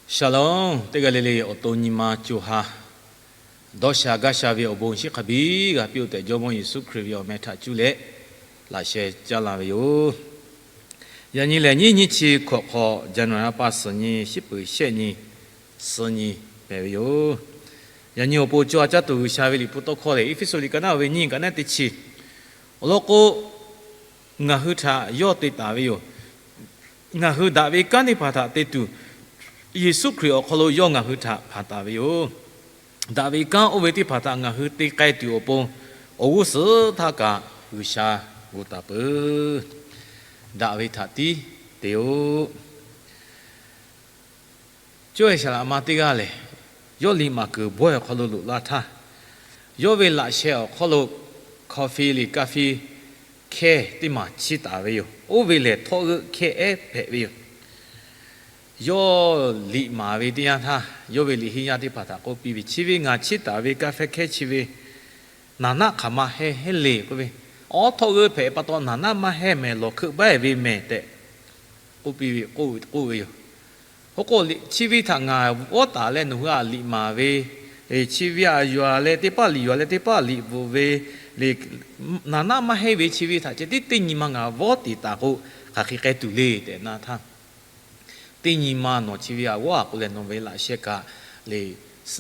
Shalom, teˇ g'aˇ le le awˬ to nyi ma co ha dawˇ sha gaˇ sha ve awˬ bon shiˉ hk'a biˇ g'a piˇ-oˆ tehꞈ, Jawˇmawˇ Yeˍsuˆ Hkriꞈ ve awˬ meh htaꞈ cuˇ leh laꞈ sheh caˇ la ve yoˬ. Yaꞈ nyi lehˬ, nyiˇ nyiˇ chi hkawꞈ hk'awꞈ, January ha pa suhˍ nyi, shiˉ peuˍ shehˆ nyi, suh nyi hpehꞈ ve yoˬ. Yaꞈ nyi awˬ pon co ha caˇ tuˬ G'uiˬsha ve liꞈ hpu tawˇ hkawˇ lehˬ, Eˇfeˇsuꞈ liꞈ ka naˉ ve nyiˇ ka naˉ teˇ chi awˬ lawn k'o, ngaˬ hui htaꞈ yawˇ te taˍ ve yoˬ. Ngaˬ hui daꞈ ve kanˉ teˇ hpaˍ htaꞈ te tuˬ, Yeˍsuˆ Hkriꞈ awˬ hk'aw lo yawˇ ngaˬ hui htaꞈ hpanˍ taˍ ve yoˬ. Daꞈ ve kanˉ oˇ ve teˇ hpaˍ htaꞈ ngaˬ hui te k'ai tuˬ awˬ pon, awˬ g'uˇ suhˍ htaˇ kaꞈ G'uiˬsha gu taˍ peuˬ. Daꞈ ve htaꞈ tiˉ te-oˆ. Cawˇ-e saˍ laꞈ ma teˇ g'aˇ lehˬ, yawˇ liꞈ maˍ kuiˬ bawehˇ awˬ hk'aw lo loꞈ la htaˇ, yawˇ ve laꞈ sheh awˬ hk'aw lo coffee liꞈ ka fi hkehˇ teˇ maˬ chiˇ taˍ ve yoˬ. Oˇ ve lehˬ, htawˆ g'euˆ hkehˇ ehˉ hpehꞈ ve yoˬ. Yawˇ liꞈ maˍ ve teˇ yanˇ htaˇ, yawˇ ve liꞈ henˇ yaˇ teˇ hpaˍ htaꞈ k'oˆ piˇ ve, Chi ve ngaˬ chiˇ taˍ ve ka feh hkehˇ chi ve naˍ naˆ hk'aˬ ma hehnˇ hehnˇ le k'oˆ ve, awˉ htawˆ g'euˆ hpehꞈ pa taw naˍ naˆ maˇ hehnˇ mehˍ, lawˬ hkeuˆ baˆ-e ve mehˍ tehꞈ k'oˆ piˇ ve, k'oˆ ve yoˬ. Oˇ k'o, chi ve htaꞈ ngaˬ vawˉ taˍ leh nawˬ hui aꞈ liꞈ maˍ ve, chi ve aꞈ yuˬ-a leh teˇ paˆ liꞈ yuˬ-a leh teˇ paˆ liꞈ bvuhꞈ ve le, naˍ naˆ maˇ hehnˇ ve chi ve htaꞈ ceh tiˉ teˇ nyi ma ngaˬ vawˉ tiˍ taˍ k'o, hk'aˬ hk'e k'ai tuˬ le tehꞈ na htaˇ, teˇ nyi ma nawˬ chi ve aꞈ g'awˇ-a k'o leh nawˬ ve laꞈ sheh kaꞈ le,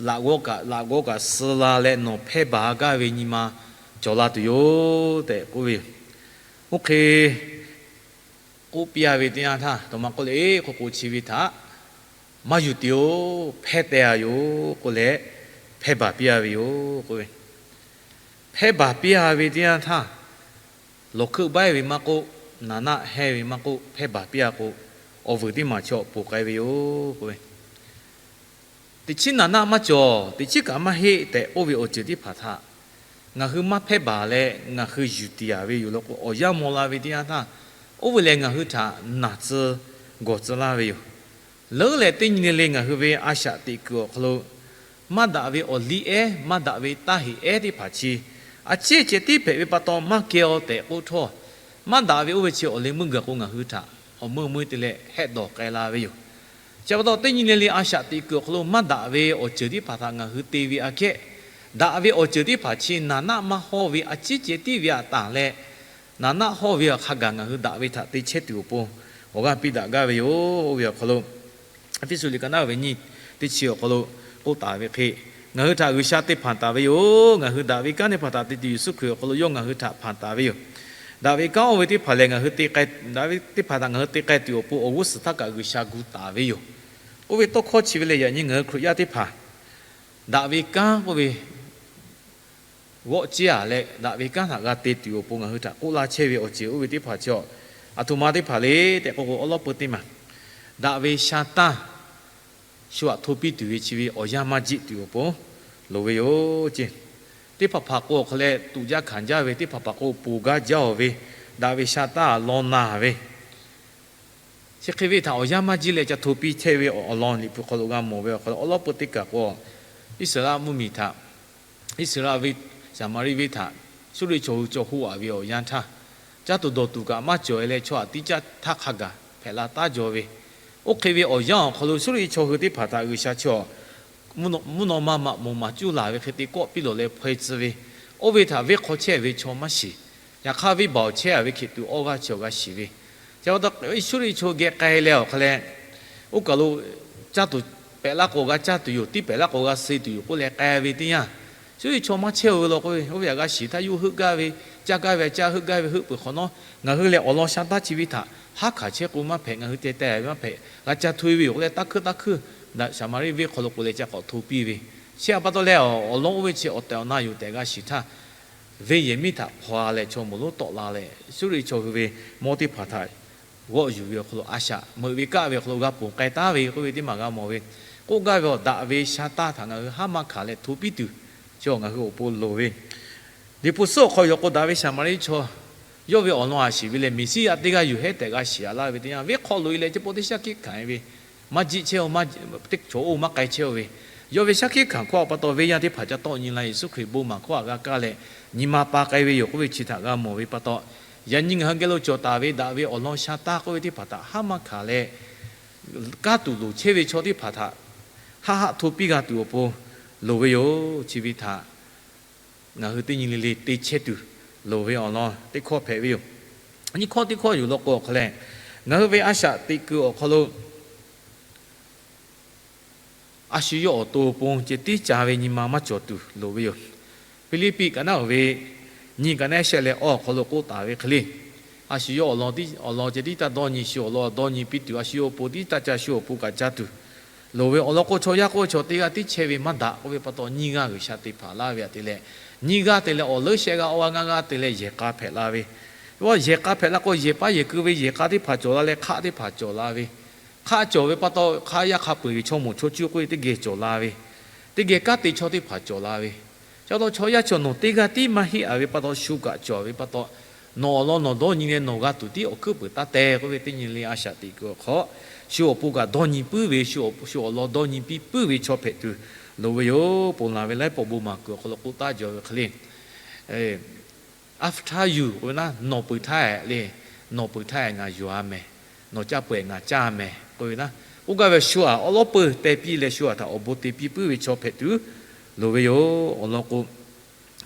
laꞈ g'awˇ kaꞈ, laꞈ g'awˇ kaꞈ suh la leh nawˬ hpehˇ baˬ gaˇ ve nyi ma cawˬ la tuˬ yoˬ tehꞈ k'oˆ ve yoˬ. Oˇ hk'e k'oˆ piˇ-a ve teˇ yanˇ htaˇ, taw ma k'oˆ le, Eˇ, hk'oˆ k'o chi ve htaꞈ maˇ yuˬ tiˍ-oˬ, hpehˇ teh-a yoˬ k'oˆ leh, hpehˇ baˬ piˇ-a ve yoˬ k'oˆ ve. Hpehˇ baˬ piˇ-a ve teˇ yanˇ htaˇ, lawˬ hkeuˆ baˆ-e ve maˇ k'oˆ, naˍ naˆ hehnˇ ve maˇ k'oˆ, hpehˇ baˬ piˇ-a k'o, awˬ vuiˬ teˇ maˬ chaw ponˬ k'ai ve yoˬ k'oˆ ve. Teꞈ chiˉ naˍ naˆ maˇ cawˬ, teꞈ chiˉ kaꞈ maˇ heˆ tehꞈ k'oˆ ve awˬ ceuˬ teˇ hpaˍ htaꞈ ngaˬ hui maˇ hpehˇ baˬ leh ngaˬ hui yuˬ tiˍ-a ve yoˬ law k'o, awˬ yanˇ maw la ve teˇ yanˇ htaˇ, oˇ ve lehˬ ngaˬ hui htaꞈ naˬ tcuh gawˬ tcuh laˇ ve yoˬ. Leuˉ leh teˇ nyi le le ngaˬ hui ve a shaꞈ teꞈ kuiˬ awˬ hk'aw lo maˇ daꞈ ve awˬ liˇ ehˉ, maˇ daꞈ ve taˇ heꞈ ehˉ teˇ hpaˍ chi a ciˉ ceh tiˉ hpehꞈ ve pa taw maˇ kehˬ-aw tehꞈ k'oˆ htawˇ, maˇ daꞈ ve oˇ ve chi awˬ leh meuˇ gaˬ k'o ngaˬ hui htaꞈ awˬ meuˇ meuˇ te leh hehˆ dawˬ k'ai la ve yoˬ. Chi pa taw teˇ nyi le le a shaꞈ teꞈ kuiˬ awˬ hk'aw lo maˇ daꞈ ve awˬ ceuˬ teˇ hpaˍ htaꞈ ngaˬ hui te ve aꞈ kehˉ, daꞈ ve awˬ ceuˬ teˇ hpaˍ chi naˍ naˆ maˇ hawˇ ve a ciˉ ceh tiˉ ve aꞈ taˍ leh, naˍ naˆ hawˇ ve awˬ hk'a gaˬ ngaˬ hui daꞈ ve htaꞈ te chehˇ tuˬ awˬ pon awˬ g'aˇ piˇ daꞈ gaˇ ve yoˬ. Oˇ ve awˬ hk'aw lo Eˇfeˇsuꞈ liꞈ ka naˉ ve nyiˇ teˇ chi awˬ hk'aw lo k'oˆ taˍ ve hk'e, ngaˬ hui htaꞈ G'uiˬsha te hpanˍ taˍ ve yoˬ. Ngaˬ hui daꞈ ve kanˉ teˇ hpaˍ htaꞈ te tuˬ Yeˍsuˆ Hkriꞈ awˬ hk'aw lo yawˇ ngaˬ hui htaꞈ hpanˍ taˍ ve yoˬ. Daꞈ ve kanˉ oˇ ve teˇ hpaˍ lehˬ, ngaˬ hui te k'ai, daꞈ ve teˇ hpaˍ htaꞈ ngaˬ hui te k'ai tuˬ awˬ pon awˬ g'uˇ suhˍ htaˇ kaꞈ G'uiˬsha gu taˍ ve yoˬ. Oˇ ve tawˇ hkawˇ chi ve lehˬ, yaꞈ nyi ngaˬ hui Hkriꞈ yaˇ teˇ hpaˍ daꞈ ve kanˉ k'oˆ ve g'awˆ ciˉ-a leh, daꞈ ve kanˉ htaꞈ g'a te tuˬ awˬ pon ngaˬ hui htaꞈ k'oˆ laˇ chehˇ ve awˬ ceuˬ oˇ ve teˇ hpaˍ chaw, aˬ htoꞈ ma teˇ hpaˍ le tehꞈ k'oˆ k'o, awˉ lawˉ peu teˇ maˬ daꞈ ve sha taˇ shu aꞈ hto piˇ tuˬ ve chi ve awˬ yanˇ maˇ jiˆ tuˬ awˬ pon loˍ ve yoˬ ceˇ. Teˇ hpaˍ hpaˍ k'o awˬ hk'aw leh tuꞈ jaˇ hkanˍ jaˇ ve, teˇ hpaˍ hpaˍ k'o poˬ gaˇ jaˇ-aˬ ve, daꞈ ve sha taˇ lawn na ve, chi hk'e ve htaꞈ awˬ yanˇ maˇ jiˆ leh ca hto piˇ chehˇ ve awˬ lawn Liꞈ hpu hk'aw lo g'a mawˬ ve awˬ hk'aw lo, awˉ lawˉ peu teˇ kaˬ k'o, Iˉsaˍreˍlaˆ mvuhˇmiˬ htaꞈ, Iˉsaˍreˍlaˆ ve Saˍmaˍriˆ venˇ htaꞈ Suˇriˆ chaw hui cawˬ hoˆ-a ve awˬ yanˇ htaˇ, caˇ tuˬ dawˬ tuˬ kaꞈ maˇ cawˬ-e leh, chaw aꞈ tiˉ caˇ htaˇ hk'a gaˬ hpehꞈ la taˉ jaw ve, oˇ hk'e ve awˬ yanˇ awˬ hk'aw lo Suˇriˆ chaw hui teˇ hpaˍ htaꞈ G'uiˬsha chi mvuhˇ naw ma maꞈ moˍ maˍ cuˇ laˬ ve hk'e te kawˆ piˇ lawˬ leh hpaw-e tcuh ve, oˇ ve htaꞈ venˇ hk'aw chehˇ ve chaw maˇ shiˍ. Yaꞈ hk'aˇ, venˇbaˆ awˬ chehˇ-a ve hk'e tuˬ awˇ g'aˇ chi awˬ g'a shiˍ ve. Chi pa taw, Suˇriˆ chaw geh k'ai leh awˬ hk'a leh, oˇ kaˬ lo caˇ tuˬ pehꞈ laˇ k'o g'a caˇ tuˬ yoˬ, tiˇ pehꞈ laˇ k'o g'a suh tuˬ yoˬ k'oˆ leh k'ai ve teˇ yanˇ, Suˇriˆ chaw maˇ chehˇ-oˬ ve law k'o, oˇ ve htaꞈ g'a shiˍ htaˇ, yawˇ heuˆ gaˇ ve, caˇ gaˇ ve aꞈ caˇ heuˆ gaˇ ve heuˆ peuˬ hk'awꞈ nawˉ, ngaˬ hui lehˬ awˬ lawn sha taˇ chi ve htaꞈ haˉ hkanˍ chehˇ k'o maˇ hpehꞈ, ngaˬ hui te teh ve maˇ hpehꞈ, g'a ca hto-e ve yoˬ k'oˆ leh, taˇ hkuiˇ taˇ hkuiˇ Saˍmaˍriˆ venˇ hk'aw lo k'oꞈ leh ca k'awꞈ hto piˇ ve. Chi htaꞈ pa taw leh, awˬ lawn oˇ ve chi awˬ tehˬ awˬ na yoˬ tehꞈ g'a shiˍ htaˇ, venˇ yehˬ miˉ htaꞈ hpaw-a leh chaw moˍ lonˉ tawˆ la leh, Suˇriˆ chaw hui ve mawˇ teˇ hpaˍ htaꞈ g'awˆ yuˬ ve awˬ hk'aw lo a shaꞈ meuꞈ ve kaˆ ve awˬ hk'aw lo g'a ponˬ k'ai taˉ ve k'oˆ ve teˇ maˬ g'a mawˬ ve. K'oˆ gaˇ ve awˬ, daꞈ ve sha taˇ htaꞈ ngaˬ hui haˉ maˇ hkanˍ leh hto piˇ tuˬ, chi ngaˬ hui awˬ pon loˍ ve. Liꞈ hpu suhˉ awˬ hk'aw lo k'o, daꞈ ve Saˍmaˍriˆ chaw yawˇ ve awˬ lawn a shiˍ ve lehˬ, Meˍsiˉyaꞈ teˇ g'aˇ yuˬ hehˉ tehꞈ g'a shiˍ-a laˇ ve teˇ yanˇ, venˇ hk'aw loꞈ-e leh chi pa taw teˇ shaˉ hkiˆ hkanˍ-e ve, maˇ jiˆ chehˇ-oˬ, maˇ teˇ chaw oˇ maˇ k'ai chehˇ-oˬ ve, yawˇ ve shaˉ hkiˆ hkanˍ hkawˇ a pa taw venˇ yaˇ teˇ hpaˍ ca tawˆ nyi la, Yeˍsuˆ Hkriꞈ bon maˍ hkawˇ htaꞈ g'a kaˇ leh, nyi ma pa k'ai ve yoˬ k'oˆ ve chi htaꞈ g'a mawˬ ve pa taw, yaꞈ nyi ngaˬ hui geh lo cawˬ taˍ ve daꞈ ve awˬ lawn sha taˇ k'oˆ ve teˇ hpaˍ htaꞈ haˉ maˇ hkanˍ leh, kaˇ tuˬ loˍ chehˇ ve chaw teˇ hpaˍ htaꞈ haˆ haˆ hto piˇ g'a tuˬ awˬ pon loˍ ve yoˬ. Chi ve htaꞈ ngaˬ hui teˇ nyi le le te chehˇ tuˬ loˍ ve awˬ lawn teˇ hkawˇ hpehꞈ ve yoˬ. Nyiˇ hkawˇ teˇ hkawˇ yuˬ law k'o awˬ hk'aw leh, ngaˬ hui ve a shaꞈ teꞈ kuiˬ awˬ hk'aw lo a shu yawˇ awˬ to pon ceh tiˉ ca ve nyi ma maˇ cawˬ tuˬ loˍ ve yoˬ. Hpiˇliˇpiˆ kaꞈ naˉ oˬ ve nyi kaꞈ naˉ shehˆ leh awˬ hk'aw lo k'oˆ taˍ ve hk'e le, a shu yawˇ awˬ lawn ceh tiˉ taˇ dawˇ nyi, shu awˬ lawn dawˇ nyi piˇ tuˬ, a shu yawˇ awˬ pon tiˉ taˇ ca, shu awˬ pon kaꞈ ca tuˬ loˍ ve awˬ lawn k'o, chaw yaˇ k'oˆ ve chaw teˇ g'aˇ tiˉ chehˇ ve maˇ daꞈ k'oˆ ve pa taw, nyiˇ g'aˇ G'uiˬsha te hpanˍ laˇ ve htaꞈ te leh, nyiˇ g'aˇ te leh awˬ leuˉ shehˆ g'aˇ awˇ g'aˇ ngaˇ g'aˇ te leh yehˬ k'a hpehꞈ la ve. Yehˬ k'a hpehꞈ la k'o, yehˬ paˉ yehˬ keu ve yehˬ k'a teˇ hpaˍ cawˬ la leh hk'aˆ teˇ hpaˍ cawˬ la ve. Hk'aˆ cawˬ ve pa taw, hk'aˆ yaˇ hk'a peu-eˬ ve chaw moˍ chaw cuˇ k'oˆ ve teˇ geh cawˬ la ve, teˇ geh kanˉ te chaw teˇ hpaˍ cawˬ la ve. Chi pa taw chaw yaˇ chaw nawˬ teˇ g'aˇ tiˉ maˇ heˆ a ve pa taw, shu kaꞈ cawˬ ve pa taw, nawˬ awˬ lawn nawˬ dawˇ nyi leh nawˬ g'a tuˬ tiˉ awˬ hkuiˉ peuˬ taˇ te k'oˆ ve teˇ nyi le a shaꞈ teꞈ kuiˬ awˬ hk'aw, shu awˬ pon kaꞈ dawˇ nyi puiˉ ve, shu awˬ lawn dawˇ nyi piˇ puiˉ ve chaw hpehꞈ tuˬ loˍ ve yoˬ. Ponˬ laˬ ve laiˉ pawˆ bon maˍ kuiˬ awˬ hk'aw lo k'oˆ taˉ jaw ve hk'e le, after you k'oˆ ve naˉ, nawˬ peuˬ htaˇ le, nawˬ peuˬ htaˇ ngaˬ yuˬ a mehˍ, nawˬ caˇ peuˬ ngaˬ caˇ mehˍ k'oˆ ve naˉ, oˇ gaˇ ve shu aꞈ awˉ lawˉ peuˬ teh piˇ leh shu aꞈ htaꞈ awˬ bon te piˇ puiˉ ve chaw hpehꞈ tuˬ loˍ ve yoˬ. Awˬ lawn k'o,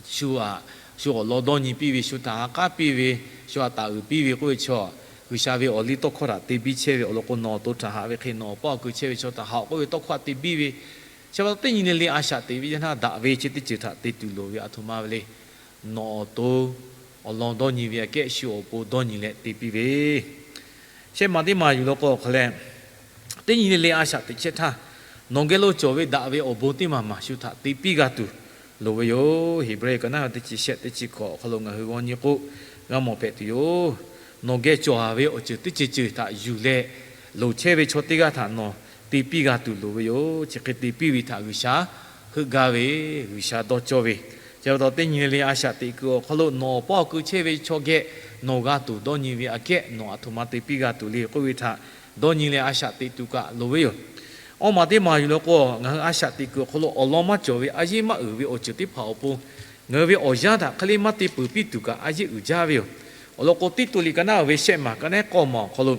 shu aꞈ, shu awˬ lawn dawˇ nyi piˇ ve, shu htaꞈ ha k'aˉ piˇ ve, shu aꞈ taˍ uiˍ piˇ ve k'oˆ ve chaw, G'uiˬsha ve awˬ liˇ tawˇ hkawˇ htaꞈ te biˇ chehˇ ve awˬ lawn k'o, nawˬ awˬ to htaꞈ haꞈ ve hk'e nawˬ awˬ paˇ awˬ keu chehˇ ve chaw htaꞈ haꞈ k'oˆ ve tawˇ hkawˇ htaꞈ te biˇ ve, chi pa taw teˇ nyi le le a shaꞈ teꞈ ve yaˇ htaˇ daꞈ ve chi teˇ ceuˬ htaꞈ te tuˬ loˍ ve aˬ htoꞈ ma ve le. Nawˬ awˬ to awˬ lawn dawˇ nyi ve aꞈ kehˉ shu awˬ pon dawˇ nyi leh te piˇ ve, shehˆ maˬ teˇ maˬ yuˬ law k'o awˬ hk'aw leh, teˇ nyi le le a shaꞈ teꞈ chehˇ htaˇ, nawˬ geh lo cawˬ ve daꞈ ve awˬ bon teˇ maˬ maˬ shu htaꞈ te piˇ g'a tuˬ loˍ ve yoˬ. Heˍbrehˇ kaꞈ naˉ ve teˇ chi shehˆ teˇ chi hkawꞈ awˬ hk'aw lo ngaˬ hui g'aw nyi k'o, g'a mawˬ hpehꞈ tuˬ yoˬ. Nawˬ geh cawˬ a ve awˬ ceuˬ teˇ ceuˬ ceuˬ htaꞈ yuˬ leh loˍ chehˇ ve chaw teˇ g'aˇ htaꞈ nawˬ te piˇ g'a tuˬ loˍ ve yoˬ. Chi hk'e te piˇ ve htaꞈ G'uiˬsha heuˆ gaˇ ve, G'uiˬsha dawˇ cawˇ ve. Chi pa taw teˇ nyi le le a shaꞈ teꞈ kuiˬ awˬ hk'aw lo nawˬ awˬ paˇ awˬ keu chehˇ ve chaw geh nawˬ g'a tuˬ dawˇ nyi ve aꞈ kehˉ nawˬ aˬ htoꞈ ma te piˇ g'a tuˬ le k'oˆ ve htaꞈ dawˇ nyi leh a shaꞈ teꞈ tuˬ kaꞈ loˍ ve yoˬ. Awˇ maˬ teˇ maˬ yuˬ law k'o, ngaˬ hui a shaꞈ teꞈ kuiˬ awˬ hk'aw lo awˬ lawn maˇ cawˬ ve a yeˇ maˇ uiˍ ve awˬ ceuˬ teˇ hpaˍ awˬ pon, ngaˬ hui ve awˬ yanˇ htaꞈ hk'e le maˇ te peuˬ piˇ tuˬ kaꞈ a yeˇ uiˍ jaˇ ve yoˬ. Awˬ lawn k'o, Tiˇtuꞈ liꞈ ka naˉ ve shehˆ maˬ ka naˉ k'awˇ maˬ awˬ hk'aw lo,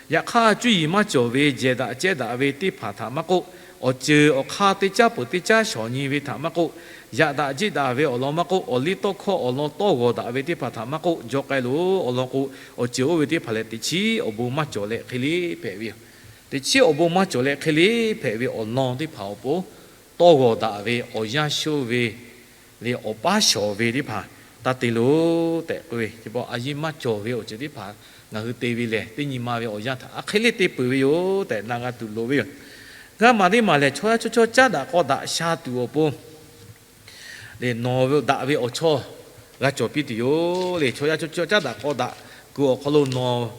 yaꞈ hk'aˇ cuˇ yiˍ maˇ cawˬ ve jehˬ daꞈ cehˇ daꞈ ve teˇ hpaˍ htaꞈ maˇ k'oˆ, awˬ ceuˬ awˬ hk'aˇ teˇ caˉ peuˬ teˇ caˉ shawˍ nyi ve htaꞈ maˇ k'oˆ, yaꞈ daꞈ jiˆ daꞈ ve awˬ lawn maˇ k'oˆ, awˬ liˇ tawˇ hkawˇ awˬ lawn tawˇ g'awˬ daꞈ ve teˇ hpaˍ htaꞈ maˇ k'oˆ, jaw k'ai loˬ. Awˬ lawn k'o, awˬ ceuˬ oˇ ve teˇ hpaˍ lehˬ teꞈ chiˉ awˬ bon maˇ cawˬ leh hk'e le hpehꞈ ve yoˬ. Teꞈ chiˉ awˬ bon maˇ cawˬ leh hk'e le hpehꞈ ve awˬ lawn teˇ hpaˍ awˬ pon tawˇ g'awˬ daꞈ ve, awˬ yanˇ shoˇ ve le awˬ paˉ shawˍ ve teˇ hpaˍ taˇ te loˬ tehꞈ k'oˆ ve, chi pa a yeˇ maˇ cawˬ ve awˬ ceuˬ teˇ hpaˍ ngaˬ hui te ve lehˬ, teˇ nyi ma ve awˬ yanˇ htaꞈ a hk'e le te peuˬ ve yoˬ tehꞈ na g'a tuˬ loˍ ve yoˬ. G'a maˬ teˇ maˬ lehˬ, chaw yaˇ chaw chawˇ caˉ daꞈ k'aw daꞈ sha tuˬ awˬ pon le, nawˬ daꞈ ve awˬ chawˇ g'a cawˬ piˇ tuˬ yoˬ le. Chaw yaˇ chaw chawˇ caˉ daꞈ k'aw daꞈ kuiˬ awˬ hk'aw lo nawˬ,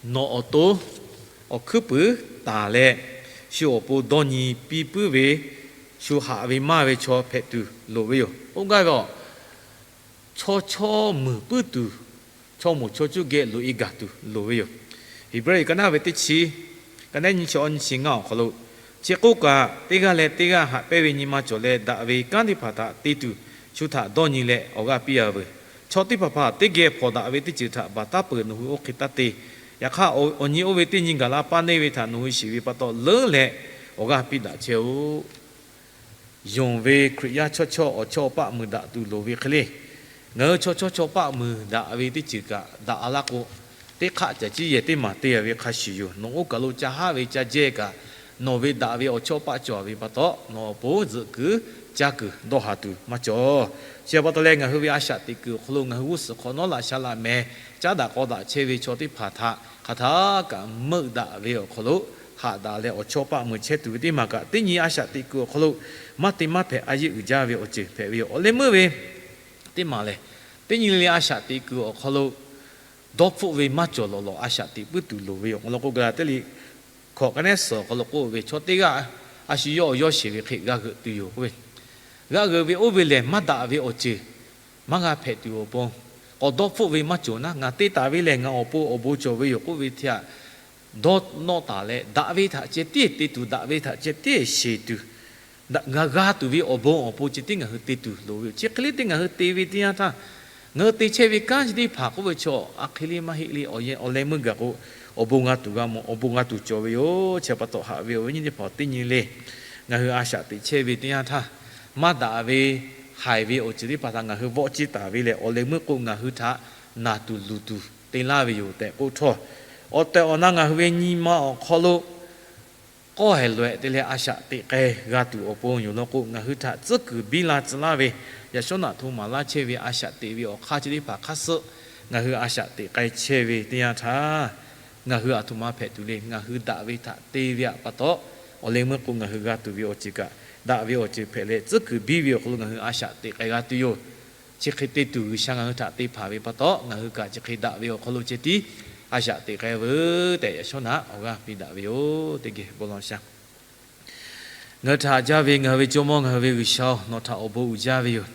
nawˬ awˬ to awˬ hkuiˉ puiˍ taˍ leh, shu awˬ pon dawˇ nyi piˇ puiˉ ve, shu haꞈ ve maˇ ve chaw hpehꞈ tuˬ loˍ ve yoˬ. Oˇ gaˇ ve a, chaw chawˇ muiˬ puiˉ tuˬ, chaw moˍ chaw cuˇ geh loꞈ-e gaˬ tuˬ loˍ ve yoˬ. Heˍbrehˇ ka naˉ ve teˇ chi, ka naˉ nyiˇ chi awˇ nyiˇ chi ngaˇ awˬ hk'aw lo, chi k'oˆ kaꞈ, teˇ g'aˇ leh teˇ g'aˇ haꞈ pehnˇ ve nyi ma cawˬ leh, daꞈ ve kanˉ teˇ hpaˍ htaꞈ te tuˬ shu htaꞈ dawˇ nyi leh awˬ g'aˇ piˇ a veuˬ. Chaw teˇ hpaˍ hpaˍ teˇ geh hpawnˬ daꞈ ve teˇ ceuˬ htaꞈ baˬ taˉ peuˬ nawˬ hui oˇ hk'e taˇ te. Yaꞈ hk'aˇ, awˬ nyi oˇ ve teˇ nyi gaˬ la paˇ neˇ ve htaꞈ nawˬ hui shiˍ ve pa taw leuˉ leh awˬ g'aˇ piˇ daꞈ chehˇ-oˆ. Yonˍ ve Hkriꞈ yaˇ chaw chawˇ awˬ chawˇ paˆ muiˬ daꞈ tuˬ loˍ ve hk'e le, ngaˬ hui chaw chawˇ chaw paˆ muiˬ daꞈ ve teˇ ceuˬ kaꞈ daꞈ a laˇ k'o, teˇ hk'aˆ caˬ ciˇ yehˬ teˇ maˬ te a ve hk'a shuˍ yoˬ. Nawˬ oˇ kaˬ lo ca haˉ ve ca jehˇ kaꞈ, nawˬ ve daꞈ ve awˬ chawˇ paˆ cawˬ ve pa taw, nawˬ awˬ pon zuhꞈ kuiˬ caˇ kuiˬ dawˇ haˍ tuˬ maˇ cawˬ. Chi pa taw leh, ngaˬ hui ve a shaꞈ teꞈ kuiˬ awˬ hk'aw lo ngaˬ hui g'uˇ suhˍ hk'awꞈ nawˉ laꞈ sha laꞈ meh caˉ daꞈ k'aw daꞈ chehˇ ve chaw teˇ hpaˍ htaꞈ hk'aˬ htaˇ kaꞈ meuˆ daꞈ ve awˬ hk'aw lo haꞈ daꞈ leh awˬ chawˇ paˆ muiˬ chehˇ tuˬ ve teˇ maˬ kaꞈ, teˇ nyi a shaꞈ teꞈ kuiˬ awˬ hk'aw lo maˇ te maˇ hpehꞈ a yeˇ uiˍ jaˇ ve awˬ ceuˬ hpehꞈ ve yoˬ. Awˬ leh meuˇ ve teˇ maˬ lehˬ, teˇ nyi le a shaꞈ teꞈ kuiˬ awˬ hk'aw lo dawˇ hpfuhˆ ve maˇ cawˬ lawˬ lawˬ a shaꞈ teꞈ puiˉ tuˬ loˍ ve yoˬ. Awˬ lawn k'o, Gaˍlaˍtiˆ liꞈ hkawꞈ ka neˉ suhˍ awˬ hk'aw lo k'oˆ ve, chaw teˇ g'aˇ a shu yawˇ awˬ yawˇ sheˍ ve hk'e g'a g'euꞈ tuˬ yoˬ k'oˆ ve, g'a g'euꞈ ve oˇ ve lehˬ, maˇ daꞈ ve awˬ ceuˬ maˇ g'a hpehꞈ tuˬ awˬ pon, k'awꞈ dawˇ hpfuhˆ ve maˇ cawˬ naˉ, ngaˬ te taˍ ve lehˬ ngaˬ awˬ pon awˬ bon cawˬ ve yoˬ k'oˆ ve htaꞈ dawˇ nawˆ taˍ leh, daꞈ ve htaꞈ ceh tiˉ te tuˬ, daꞈ ve htaꞈ ceh tiˉ sheˍ tuˬ, ngaˬ g'a tuˬ ve awˬ bon awˬ pon ceh tiˉ ngaˬ hui te tuˬ loˍ ve yoˬ. Chi hk'e le te ngaˬ hui te ve teˇ yanˇ htaˇ, ngaˬ hui te chehˇ ve kanˉ chi teˇ hpaˍ k'oˆ ve chaw a hk'e le maˇ heˆ le. Awˬ leh meuˇ gaˬ k'o, awˬ bon g'a tuˬ g'a mawˬ, awˬ bon g'a tuˬ cawˬ ve yoˬ. Chi pa taw haꞈ ve awˬ viˉ nyi teˇ hpaˍ, teˇ nyi le ngaˬ hui a shaꞈ teꞈ chehˇ ve teˇ yanˇ htaˇ, maˇ daꞈ ve haiˬ ve awˬ ceuˬ teˇ hpaˍ htaꞈ ngaˬ hui vawˆ ciˇ taˍ ve lehˬ, awˬ leh meuˇ k'o ngaˬ hui htaꞈ naˬ tuˬ luˬ tuˬ te laˇ ve yoˬ tehꞈ k'oˆ htawˇ, awˬ tehˬ awˬ na ngaˬ hui ve nyi ma awˬ hk'aw lo k'awˇ hehˍ loꞈ ehˍ te leh a shaꞈ teꞈ k'ai g'a tuˬ awˬ pon yoˬ law k'o, ngaˬ hui htaꞈ tcuhˉ kuiˬ biˇ la tcuh laˇ ve, yaꞈ shawˉ naꞈ htoꞈ maˍ laˇ chehˇ ve a shaꞈ teꞈ ve awˬ hk'aˇ chi teˇ hpaˍ hk'aˇ suh ngaˬ hui a shaꞈ teꞈ k'ai chehˇ ve teˇ yanˇ htaˇ, ngaˬ hui aˬ htoꞈ ma hpehꞈ tuˬ le. Ngaˬ hui daꞈ ve htaꞈ te ve pa taw, awˬ leh meuˇ k'o ngaˬ hui g'a tuˬ ve awˬ ceuˬ kaꞈ, daꞈ ve awˬ ceuˬ hpehꞈ leh tcuhˉ kuiˬ biˇ ve awˬ hk'aw lo ngaˬ hui a shaꞈ teꞈ k'ai g'a tuˬ yoˬ. Chi hk'e te tuˬ G'uiˬsha ngaˬ hui htaꞈ te hpanˍ ve pa taw, ngaˬ hui kaꞈ chi hk'e daꞈ ve awˬ hk'aw lo ceh tiˉ a shaꞈ teꞈ k'ai veuˬ tehꞈ, yaꞈ shawˉ naꞈ awˬ g'aˇ piˇ daꞈ ve yoˬ. Teˇ geh bon law sha Ngaˬ hui htaꞈ haꞈ jaˇ ve ngaˬ hui ve Jawˇmawˇ, ngaˬ hui ve G'uiˬsha-oˬ, nawˬ htaꞈ awˬ bon uiˍ jaˇ ve yoˬ.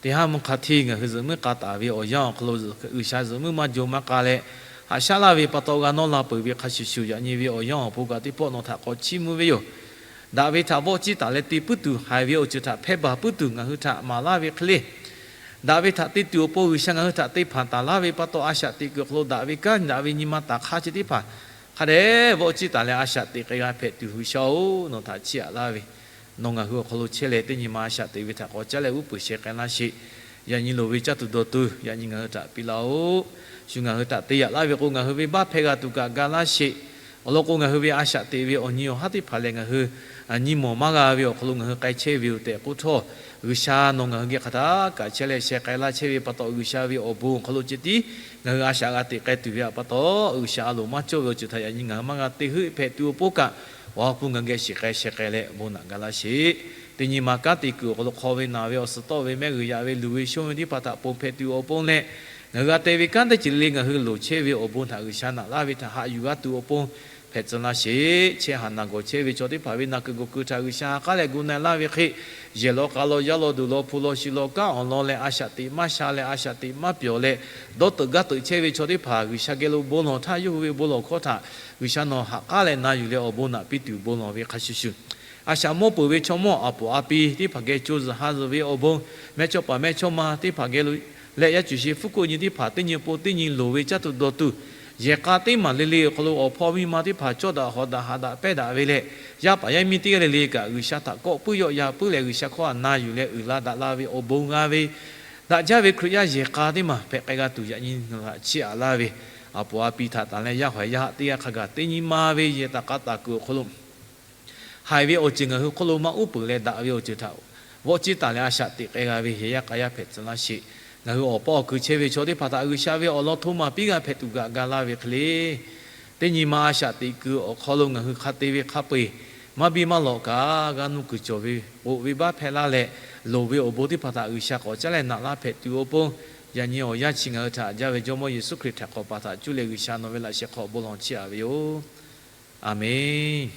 Teˇ haˉ mvuhˇ hk'a hteˇ ngaˬ hui zuhꞈ muiˉ k'a taˍ ve awˬ yanˇ awˬ hk'aw lo, G'uiˬsha zuhꞈ muiˉ maˇ jaw maˇ k'a leh, haꞈ shaˉ laˇ ve pa taw g'a nawˇ la peuˬ ve hk'a shuˍ shuˍ, yaꞈ nyi ve awˬ yanˇ awˬ pon kaꞈ teˇ pawˆ nawˬ htaꞈ k'awꞈ chiˇ mvuh ve yoˬ. Daꞈ ve htaꞈ vawˆ ciˇ taˍ leh te puiˉ tuˬ, haiˬ ve awˬ ceuˬ htaꞈ hpehˇ baˬ puiˉ tuˬ ngaˬ hui htaꞈ maˍ laˇ ve hk'e le, daꞈ ve htaꞈ te tuˬ awˬ pon G'uiˬsha ngaˬ hui htaꞈ te hpanˍ taˍ laˇ ve pa taw, a shaꞈ teꞈ kuiˬ awˬ hk'aw lo daꞈ ve kanˉ daꞈ ve nyi ma taˍ hk'aˇ chi teˇ hpaˍ hk'a dehꞈ vawˆ ciˇ taˍ leh a shaꞈ teꞈ k'ai g'a hpehꞈ tuˬ, G'uiˬsha-oˬ, nawˬ htaꞈ chiˇ aꞈ laˇ ve, nawˬ ngaˬ hui awˬ hk'aw lo chehˇ leh teˇ nyi ma a shaꞈ teꞈ ve htaꞈ k'awꞈ caˉ leh uˉ peunˍ sheh k'ai laˇ sheˍ. Yaꞈ nyi loˍ ve caˇ tuˬ dawˬ tuˬ yaꞈ nyi ngaˬ hui htaꞈ piˇ laˇ-oˆ. Shu ngaˬ hui htaꞈ te yaꞈ laˇ ve k'o, ngaˬ hui ve baˆ hpehˇ g'a tuˬ kaꞈ ga laˇ sheˍ. Awˬ lawn k'o, ngaˬ hui ve a shaꞈ teꞈ ve awˬ nyi awˬ haˉ teˇ hpaˍ lehˬ, ngaˬ hui nyi mawˬ maˇ g'a ve awˬ hk'aw lo ngaˬ hui k'ai chehˇ ve yoˬ tehꞈ k'oˆ htawˇ, G'uiˬsha nawˬ ngaˬ hui geh hk'aˬ htaˇ kaꞈ chehˇ leh sheh k'ai laˇ chehˇ ve pa taw, G'uiˬsha ve awˬ bon awˬ hk'aw lo ceh tiˉ ngaˬ hui a shaꞈ g'a teꞈ k'ai tuˬ ve pa taw, G'uiˬsha a loˍ maˇ cawˇ ve awˬ ceuˬ htaꞈ yaꞈ nyi ngaˬ hui maˇ g'a te heuˆ hpehꞈ tuˬ awˬ pon kaꞈ, awˬ ha hpu ngaˬ hui geh shiˍ k'ai sheh k'ai leh bon naꞈ ga laˇ sheˍ. Teˇ nyi ma kanˉ te kuiˬ awˬ hk'aw lo hk'aw ve naˬ ve awˬ suhˍ tawˆ ve mehˆ g'uiˬ yaꞈ ve luˬ ve shonˇ ve teˇ hpaˍ htaꞈ ponˬ hpehꞈ tuˬ awˬ pon leh, ngaˬ hui g'a te ve kanˉ teˇ ceuˬ le le ngaˬ hui loˍ chehˇ ve awˬ bon htaꞈ G'uiˬsha naꞈ laˇ ve htaꞈ haꞈ yuˬ g'a tuˬ awˬ pon hpehꞈ tcuh laˇ sheˍ. Chehˇ haˍ naˬ gawˬ chehˇ ve chaw teˇ hpaˍ ve naˬ kuiˬ gawˬ kuiˬ htaꞈ G'uiˬsha ha k'aˉ leh gu na-e laˇ ve hk'e, yehˬ law k'a law, yaˇ law duˬ law, hpu law shi law kanˉ awˬ lawn leh a shaꞈ teꞈ maˇ sha leh a shaꞈ teꞈ maˇ pyawˬ leh, dawˇ teuꞈ gaˇ teuꞈ chehˇ ve chaw teˇ hpaˍ G'uiˬsha geh lo bon lawˬ htaˇ, yawˇ hui ve bon lawˬ hkawˇ htaꞈ G'uiˬsha nawˬ ha k'aˉ leh na yuˬ leh awˬ bon naꞈ piˇ tuˬ bon lawˬ ve hk'a shuˍ shuˍ, a shaꞈ mawˇ peuˬ ve chaw mawˇ aˬ poˍ a pi teˇ hpaˍ geh co zuhˬ ha zuhˬ ve awˬ bon, mehˇchawˇpaˍ mehˇchawˇma teˇ hpaˍ geh lo leh yaˇ cuˬ shi fuˉ kuˆ nyi teˇ hpaˍ teˇ nyi pon teˇ nyi loˍ ve caˇ tuˬ dawˬ tuˬ, yehˬ k'a teˇ maˬ le le awˬ hk'aw lo awˬ hpawˇ miˇ ma teˇ hpaˍ cawˇ daꞈ hawˍ daꞈ haꞈ daꞈ pehnˇ daꞈ ve leh, yaˇ paˍ yaˇ miˇ teˇ g'aˇ le le kaꞈ G'uiˬsha htaꞈ kawˆ puiˉ yawˆ yan puiˉ leh, G'uiˬsha hkawˇ htaꞈ na yuˬ leh uiˍ la daꞈ la ve awˬ bon g'a ve, daꞈ jaˇ ve Hkriꞈ yaˇ yehˬ k'a teˇ maˬ hpehꞈ k'ai g'a tuˬ yaꞈ nyi nawˬ htaꞈ chiˇ aꞈ laˇ ve, aˬ poˍ a pi htaꞈ tanˬ leh yaˇ hawˍ yaˇ haꞈ teˇ g'aˇ hk'a gaˬ teˇ nyi ma ve yehˬ taˍ k'a taˍ kuiˬ awˬ hk'aw lo haiˬ ve awˬ ceuˬ ngaˬ hui hk'oˆ lo maˇ uˉ peunˍ leh, daꞈ ve awˬ ceuˬ htaꞈ vawˆ ciˇ taˍ leh a shaꞈ teꞈ k'ai g'a ve yehˬ yaˇ k'a yaˇ hpehꞈ tcuh laˇ sheˍ. Ngaˬ hui awˬ paˇ awˬ kui chehˇ ve chaw teˇ hpaˍ htaꞈ G'uiˬsha ve awˬ lawn htoꞈ ma piˇ g'a hpehꞈ tuˬ kaꞈ ga laˇ ve hk'e le, teˇ nyi ma a shaꞈ teꞈ kuiˬ awˬ hk'aw lo ngaˬ hui hk'a te ve hk'a peu-eˬ maˇ biˇ maˇ lawꞈ kaꞈ, g'a nuˇ kuiˬ cawˬ ve k'oꞈ ve baˆ hpehˇ laˇ leh, loˍ ve awˬ bon teˇ hpaˍ htaꞈ G'uiˬsha k'awꞈ caˉ leh naꞈ laˇ hpehꞈ tuˬ awˬ pon, yaꞈ nyi awˬ yanˇ chi ngaˬ hui htaꞈ haꞈ jaˇ ve Jawˇmawˇ Yeˍsuˆ Hkriꞈ htaꞈ k'awꞈ pa htaꞈ cuˇ leh G'uiˬsha nawˬ ve laꞈ sheh hk'aw bon lawˬ chiˇ aꞈ ve yoˬ. Aˬmenˍ.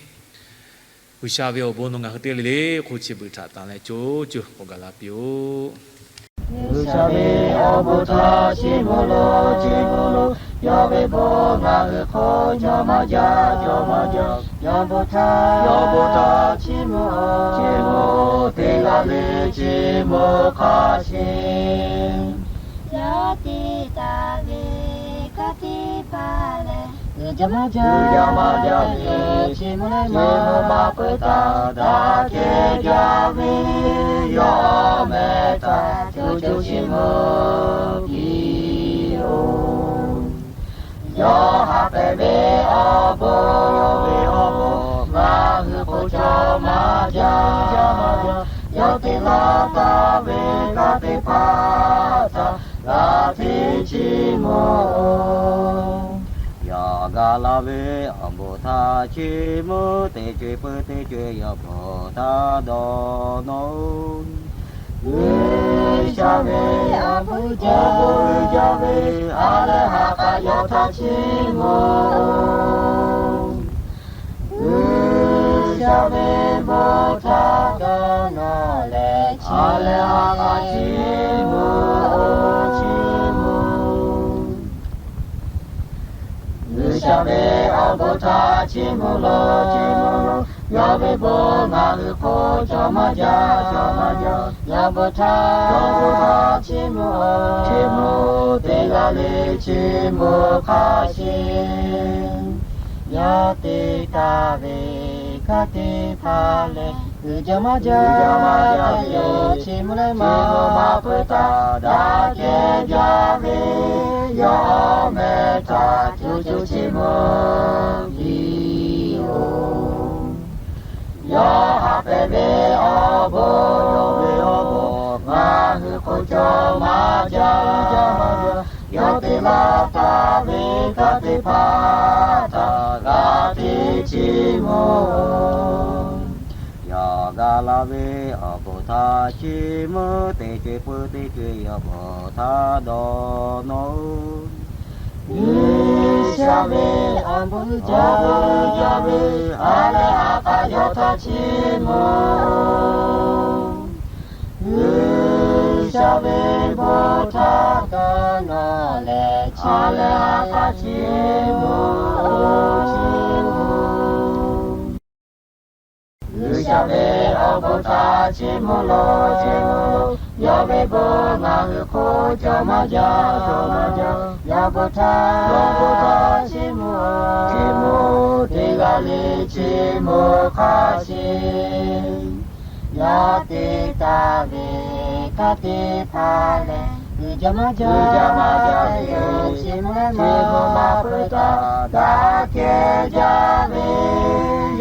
G'uiˬsha ve awˬ bon nawˬ ngaˬ hui teˇ g'aˇ le le hk'oˆ chi beuꞈ htaꞈ tanˬ leh co co k'awꞈ gaˬ la piˇ-oˆ. G'uiˬsha ve awˬ bon htaꞈ chiˇ mvuh lo, chiˇ mvuh lo, yawˇ ve bon ngaˬ hui hk'oˆ cawˬ maˇ jaˇ, cawˬ maˇ jaˇ. Yawˇ bon htaꞈ, yawˇ bon htaꞈ chiˇ mvuh-oˬ, teˇ g'aˇ le chiˇ mvuh hk'a sheˍ. Yaˇ teˇ taˍ ve kanˉ teˇ hpaˍ lehˬ, uiˍ jaˇ maˇ jaˇ, uiˍ jaˇ maˇ jaˇ ve, chiˇ mvuh leh maˇ maˇ peuˬ taˍ, daꞈ kehˬ jaˇ ve yawˇ meh htaꞈ co co chiˇ mvuh piˇ-oˆ. Yawˇ haꞈ pehˍ ve awˬ bon, yawˇ ve awˬ bon ngaˬ hui hk'oˆ cawˬ maˇ jaˇ, maˇ jaˇ. Yawˇ te laˇ taˍ ve kanˉ teˇ hpaˍ htaꞈ g'a hteˇ chiˇ mvuh-oˬ. Yawˇ gaˬ la ve awˬ bon htaꞈ chiˇ mvuh, teˇ co-e peuˬ teˇ co-e yawˇ bon htaꞈ dawˇ nawˇ-oˬ. G'uiˬsha ve awˬ bon jaˇ ve, a leh ha k'aꞈ yawˇ htaꞈ chiˇ mvuh-oˬ. G'uiˬsha ve bon htaꞈ dawˇ nawˇ leh, a leh ha k'aꞈ chiˇ mvuh-oˬ, chiˇ mvuh. G'uiˬsha ve awˬ bon htaˇ chiˇ mvuh lo, chiˇ mvuh lo. Yawˇ ve bon ngaˬ hui hk'oˆ cawˬ maˇ jaˇ, cawˬ maˇ jaˇ. Yawˇ bon htaˇ, yawˇ bon htaˇ chiˇ mvuh-oˬ, chiˇ mvuh. Teˇ g'aˇ le chiˇ mvuh hk'a sheˍ. Yawˇ te taˍ ve kanˉ teˇ hpaˍ lehˬ, uiˍ jaˇ maˇ jaˇ, uiˍ jaˇ maˇ jaˇ ve, chiˇ mvuh leh maˇ peuˬ htaˇ daꞈ kehˬ jaˇ ve, yawˇ mehˬ htaꞈ co co chiˇ mvuh piˇ-oˬ. Yawˇ haꞈ pehnˇ ve awˬ bon, yawˇ ve awˬ bon ngaˬ hui hk'oˆ cawˬ maˇ jaˇ, jaˇ maˇ jaˇ. Yawˇ te laˇ taˍ ve kanˉ teˇ hpaˍ htaꞈ g'a hteˇ chiˇ mvuh-oˬ. Yawˇ gaˬ la ve awˬ bon htaꞈ chiˇ mvuh, teˇ ceuˬ peuˬ teˇ ceuˬ yawˇ bon htaꞈ dawˇ nawˇ-oˬ. G'uiˬsha ve awˬ bon uiˍ jaˇ ve, uiˍ jaˇ ve, ha leh ha k'aˇ yawˇ htaꞈ chiˇ mvuh-oˬ. G'uiˬsha ve bon htaꞈ kaꞈ nawˬ lehˬ ha leh ha k'aˇ chiˇ mvuh-oˬ, chiˇ mvuh. G'uiˬsha ve awˬ bon htaꞈ chiˇ mvuh lo, chiˇ mvuh lo. Yawˇ ve bon ngaˬ hui hk'oˆ cawˬ maˇ jaˇ, cawˬ maˇ jaˇ. Yawˇ bon htaˇ, yawˇ bon htaˇ chiˇ mvuh-oˬ, chiˇ mvuh. Teˇ g'aˇ le chiˇ mvuh hk'a sheˍ. Yawˇ te taˍ ve kanˉ teˇ hpaˍ lehˬ, uiˍ jaˇ maˇ jaˇ, uiˍ jaˇ maˇ jaˇ ve, chiˇ mvuh leh maˇ peuˬ htaˇ daꞈ kehˬ jaˇ ve,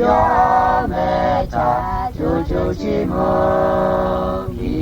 yawˇ mehˬ htaꞈ co co chiˇ mvuh piˇ